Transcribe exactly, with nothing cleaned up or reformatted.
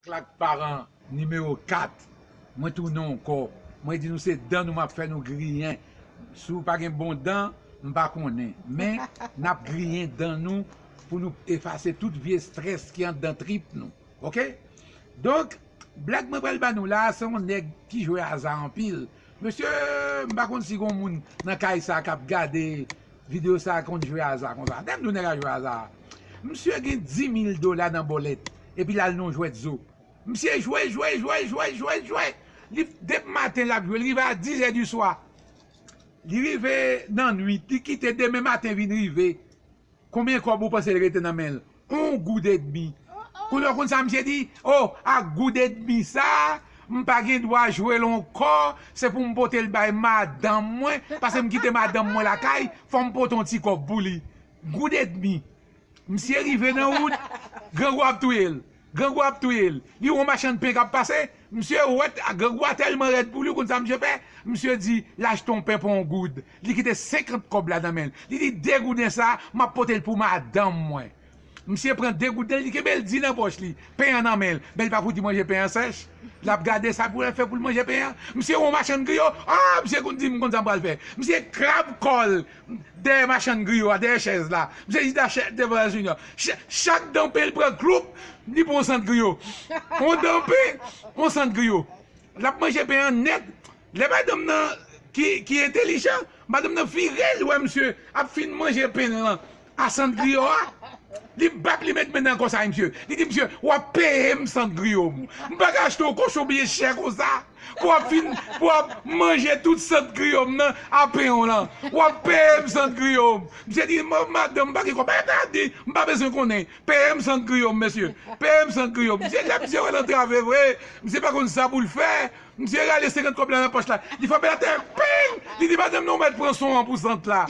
Klak paran nimewo kat. Mwen tounen ankò. Mwen di nou se dan nou m ap fè nou griyen. Si w pa gen bon dan, m pa konnen. Men, n ap griyen dan nou pou nou efase tout vye strès ki anndan trip nou. Oke? Donk, blag mwen pral ba nou la, se yon nèg ki jwe aza anpil. Mesye, m pa konn si gon moun nan kay sa k ap gade videyo sa konn jwe aza konsa. Dèm nou nèg a jwe aza. Misye gen dis mil dola nan bòlèt, epi l al nan yon jwèt zo. Misye jwe, jwe, jwe, jwe, jwe, jwe. Li, depi maten l ap jwe, li rive a dis è di swa. Li rive nan nwit, li kite demen maten vin rive. Konbyen kòb ou panse l rete nan men l? On goud edmi. Kounye a w konn sa misye di? O, ak goud edmi sa, m pa gen dwa jwe l ankò, se pou m pote l bay madanm mwen, paske m kite madanm mwen lakay, fò m pote yon ti kòb pou li. Goud edmi. Misye rive nan wout, grangou ap touye l. Grangou ap touye l. Li wè yon machann pen k ap pase, misye wè grangou a tèlman rèd pou li, ou konn sa misye fè? Misye di l achte yon pen pou yon goud. Li kite senkant kòb la nan men l. Li di, de gouden sa, m ap pote l pou madanm mwen. Misye pran de gouden, li kenbe l di nan pòch li. Pen an nan men l. Men li pa fouti manje pen an sèch. L ap gade sa pou l fè pou l manje pen an. Misye wè yon machann griyo. Ah, misye konn di m konn sa m pral fè. Misye krab kò l dèyè machann griyo a, dèyè chèz la. Misye chita chè, devan Junior. Ch-, chak dan pen l pran gloup, li pran yon sant griyo. Yon dan pen, yon sant griyo. L ap manje pen an nèt. Lè madanm nan ki, ki entelijan, madanm nan vire l wè misye ap fin manje pen l lan a sant griyo a. Li bat, li met men nan kò sa misye. Li di misye, w ap peye m sant griyo m. M pa ka achte yon kochon byen chè konsa. Pou w ap fin, pou w ap manje tout sant griyo m nan a pen w lan. W ap peye m sant griyo m. Misye di, "Ma-, madanm, m pa gen kòb." Bagay la di, "M pa bezwen konnen. Peye m sant griyo m, mesye. Peye m sant griyo m." Misye, lè misye wè l antrave vre, misye pa konn sa pou l fè. Misye rale senkant kòb la nan pòch la. Li frape atè, ping! Li di, "Madanm, non, w mèt pran son an pou sant la."